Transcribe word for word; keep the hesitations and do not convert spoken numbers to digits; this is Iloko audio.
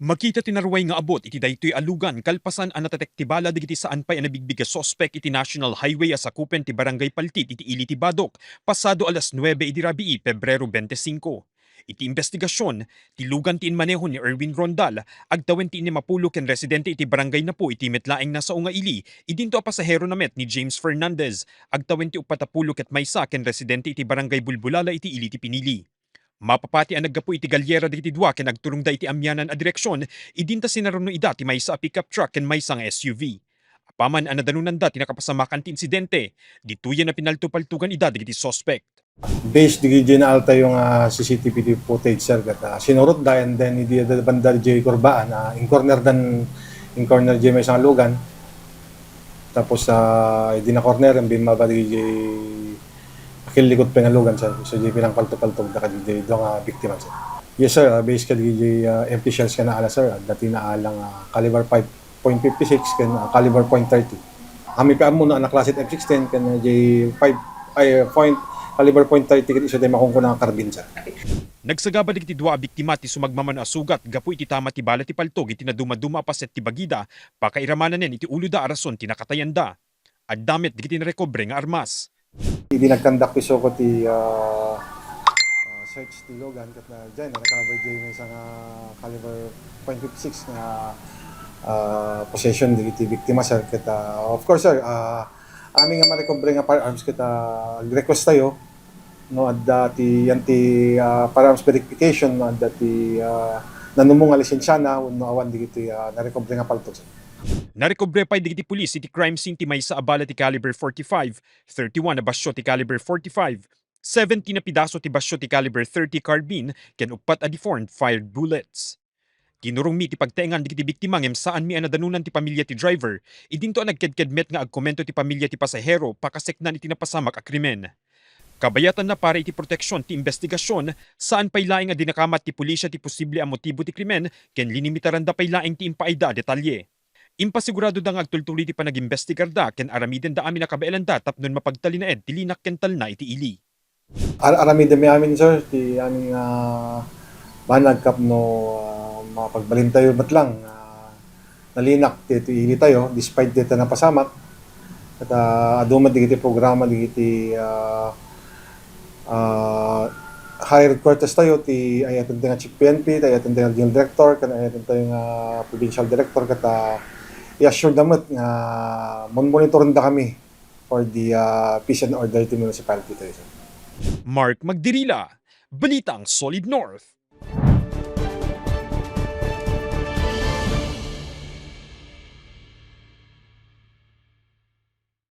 Makita ti narway nga abut iti daytoy a lugan kalpasan a natetek ti bala dagiti saan pay a nabigbig a suspek iti National Highway a sakupen ti Barangay Paltit iti ili ti Badoc, pasado alas nuebe idi rabii, Pebrero twenty-five. Iti imbestigasion, ti lugan ti inmaneho ni Erwin Rondal, agtawen ti innem a pulo ken residente iti Barangay Napo iti met laeng nasao nga ili, idinto a pasaherona met ni James Fernandez, agtawen ti uppat a pulo ket maysa ken residente iti Barangay Bulbulala iti ili ti pinili. Mapapati a naggapu iti galyera dagiti dua ken agturongda iti amianan a direksion, idinta sinaruno ida ti maysa a pickup truck ken maysa nga S U V. Apaman a nadanonanda ti nakapasamakan ti insidente, ditoyen a pinaltopaltogan ida dagiti suspek. Based dagiti naaltayo nga C C T V footage, sir, ket, ah, sinurotda, and then idi adda banda diay kurbaan, ah, in-corner dan, in-corner diay maysa nga lugan. Tapos, ah, idi na-corner, bimmaba diay killikut pay nga lugan, sir. So, diay pinangpaltopaltogda kadi diay dua nga biktima, sir. Yes, sir. Ah, based kadi diay, ah, empty shells nga naala, sir, adda ti naala nga caliber five point fifty-six ken, ah, caliber point thirty. Amin pay ammo no a naklasit F sixteen ken, ah, diay five, ay, point, caliber point thirty ket isu diay makunkuna nga carbine, sir. Nagsagaba dagiti dua a biktima ti sumagmamano a sugat gapu iti tama ti bala ti paltog iti nadumaduma a paset ti bagida, pakairamananen iti uloda a rason ti nakatayanda. Adda met dagiti narekobre nga armas. Idi nagkandak ti suko ti, ah, ah, search ti lugan ket na, diay na-recover diay maysa nga caliber point fifty-six nga, ah, possession dagiti biktima, sir. Ket, ah, of course, sir, ah, amin nga marekobre nga firearms ket, ah, request tayo, no, adda ti, yan ti, ah, firearms verification, no, adda ti, ah, nanumong nga lisensiana wenno awan dagiti, ah, narekobre nga paltog, sir. Narekobre pay dagiti pulis iti crime scene ti maysa a bala ti caliber forty-five, thirty-one a basio ti caliber forty-five, seventeen a pidaso ti basio ti caliber thirty carbine, ken uppat a deformed fired bullets. Kinurongmi ti pagtaengan dagiti biktima ngem saanmi a nadanonan ti pamilya ti driver, idinto a nagkedked met nga agkomento ti pamilya ti pasahero pakaseknan iti napasamak a krimen. Kabayatanna para iti proteksion ti imbestigasion, saan pay laeng a dinakamat ti pulisia ti posible a motibo ti krimen ken linimitaranda pay laeng ti impaayda a detalye. Impasiguradoda nga agtultuloy ti panagimbestigarda ken aramidenda amin a kabaelanda tapno mapagtalinaed ti linak ken talna iti ili. Ar-, aramidenmi amin, sir, ti amin nga banag tapno, ah, mapagbalintayo met lang nga nalinak ti, ti ilitayo despite dita napasamak. Ket, ah, adu met dagiti programa dagiti, ah, ah, high headquarters tayo, ti ay-ayaten tayo nga Chief P N P, ti ay-ayaten tayo nga Regional Director, ken ay-ayaten tayo nga Provincial Director, ket, ah, i-assure da met nga mon-monitorenda kami for the, ah, peace and order ti municipality tayo, sir. Mark Magdirila, Balitang Solid North.